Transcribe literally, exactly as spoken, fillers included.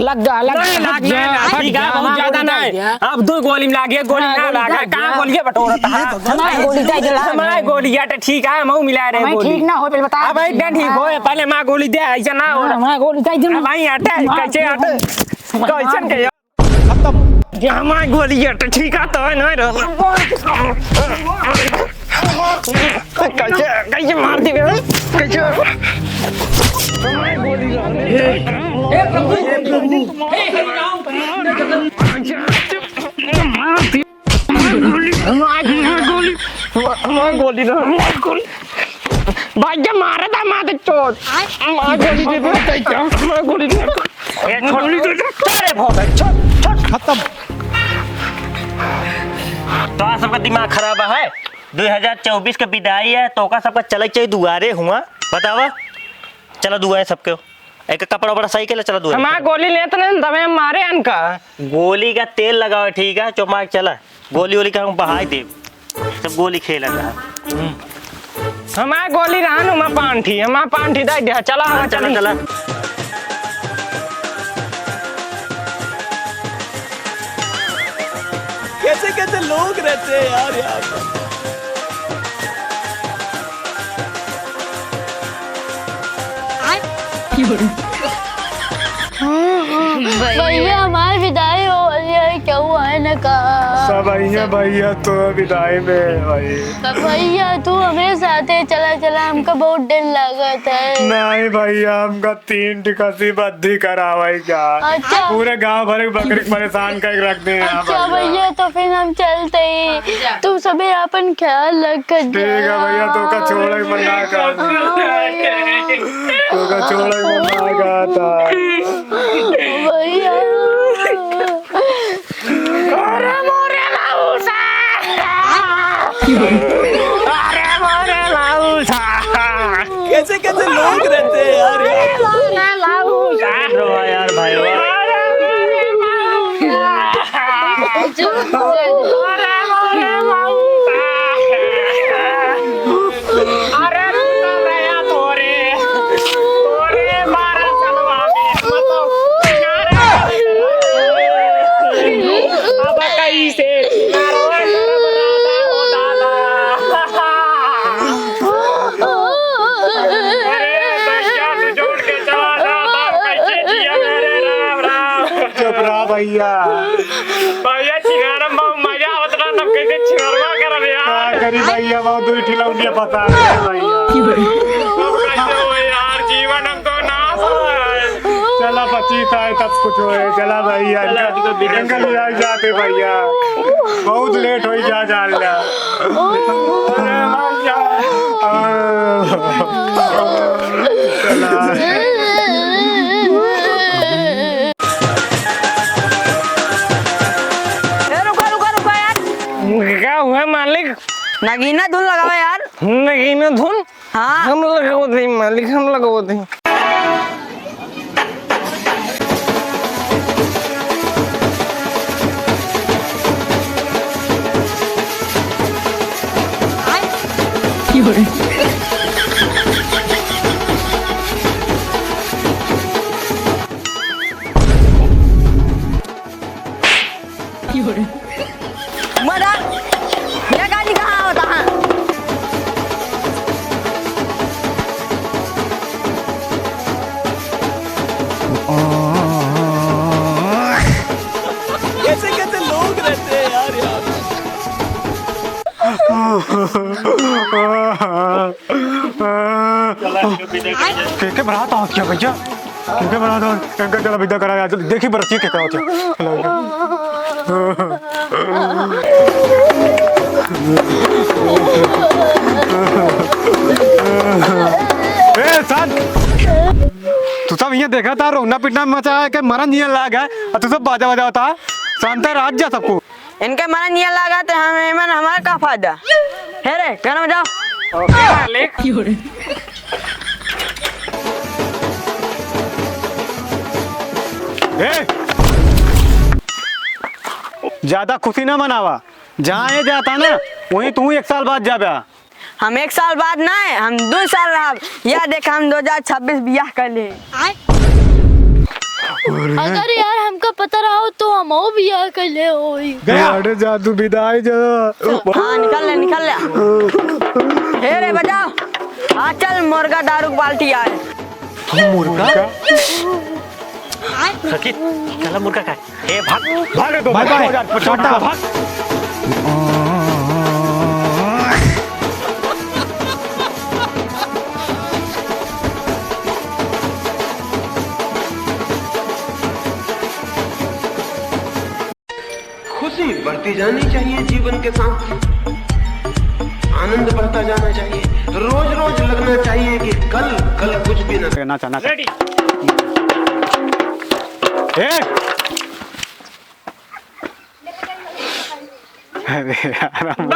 लग जा, लग जा, नहीं, लग जा, नहीं, नहीं, हट ठीक है, जा, बहुत हमार ज्यादा गोली नहीं। दे दिया। अब दो गोली में लागे, गोली हाँ, ना गोली लागे, दे कहाँ दिया। गोली बटोरत है? हमार गोली दे दिया। हमार गोली है, तो ठीक है, हम मिला रहे हमार गोली। ठीक ना हो, पहले बता अब दे। एकदम ठीक हो, हाँ। पहले हमार गोली दे, ऐसा ना हो। हाँ, हमार गोली दे दे। अब भाई हटे, मार कैसे दे। हटे? कैसन के? खत्म। जे हमार गोली है, तो ठीक है, तो है ना रे। कैसे, कैसे मार दी रे? कैसे? हमार गोली है। हमार गोली, हमार गोली, हमार गोली ना, हमार गोली। भाई, ये मारे था, मार दे चोट। हमार गोली दे दे, हमार गोली दे दे। ए, छोड़। गोली दे दे। छोड़, ए, बहुत है, छोड़, छोड़। खत्म। तो आज सबका दिमाग खराब है। दो हज़ार चउबीस के विदाई है, तो ओका सबका चले चाहिए दुआरे हुआ। बतावा, चला दुआरे सबके। एक कपड़ा वपड़ा सही के ले चला दुआरे। हमार गोली लेत नहीं, दबे मारे अनका। गोली का तेल लगाओ, ठीक है, चुपचाप चला। गोली वोली का हम बहाई देब। सब गोली खेला था। हमार गोली रहन, हमार पांठी, हमार पांठी दे दे, चला, हाँ, चला, चला। चला। कैसे कैसे लोग रहते हैं यार, यहाँ पर। भैया, हमार विदाई हो वाली है, केहू आए न का? सब आइए भैया, तो विदाई में है भाई। भैया, तू हमरे साथे चला, चला, हमका बहुत डर लागत है। नहीं भैया, हमका तीन टिकसी बद्धी करावे का। अच्छा। पूरे गांव भर के बकरी के परेशान करके रख दे हैं अच्छा भैया। भैया, तो फिर हम चलते ही। हाँ, जा। तू सबे आपन ख्याल रख। ठीक है भैया, तोका छोड़े के मन ना करत। हाँ भैया। तोका छोड़े के मन ना करत। भैया। अरे मोरे लाउसा। अरे मोरे लाउसा। कैसे कैसे लोग रहते हैं यार, यार। अरे मोरे लाउसा। रो यार भाई, रो। अरे मोरे लाउसा। अरे मोरे लाउसा। अरे तू तो गया तोरे, तोरे बारह सलवा में, मतलब, किनारे। अब कैसे किनारवा करब दादा, ओ दादा। अरे भैया, तू छोड़ के चला जा, बाप कैसे जिया मेरे राम राम। चुप रहा भैया। भैया, छिनारा में बहुत मजा आवत रहा, तब कैसे छिनरवा करब यार। का करी भैया, बहुत दूर ठिलौनिया फंसा है भैया। अब कैसे हो यार, जीवन हम तो नाश है। चला, बची था, तब कुछ होए। चला भैया, चला, इनका, इनका बिना इनका लिया जाते भैया, बहुत लेट हो जा, जा लिया। अरे भैया। चला। ए, रुका, रुका, रुका यार। का हुआ मालिक? नगीना धुन लगावा यार। नगीना धुन? हाँ। हम लगावत हई मालिक, हम लगावत हई। मरा, ये गाड़ी कहाँ होता है? कैसे कैसे लोग रहते हैं यार, यार। के, के बरात आ गया भैया? के, के बरात आ? इनका चला विदा करा यार, देखी बरतिया के का होता है। ए, शांत! तू सब इहाँ देखा था, रोना पीटना मचा है कि मरन जियन लाग है, और तू सब बाजा बजावत है। शांत रह, राज जा सबको। इनके मरन जियन लागा तो हम, एमन हमारा का फायदा? हे रे, गाना बजाओ। OK, मालिक। ए! ज्यादा खुशी ना मनावा। जहाँ ये जाता ना, वहीं तू एक साल बाद जाबे। हम एक साल बाद ना है, हम दो साल रहब। या देख, हम दो हज़ार छब्बीस बियाह कर ले। आय? अगर यार हमका पता रहो तो हमहू बियाह कइले होई। गया। अरे जादू विदाई जा। हाँ, निकल ले, निकल ले। हे रे, बजाओ। आ चल, मुर्गा दारू की बाल्टी आए। मुर्गा? सखी, चला मुर्गा खाए। ए, भाग, भाग, भाग, भाग, भाग, भाग। खुशी बढ़ती जानी चाहिए जीवन के साथ, आनंद बढ़ता जाना चाहिए। रोज रोज लगना चाहिए कि कल, कल कुछ भी ना। नाचा, नाचा। Ready। ए! अरे यार, हम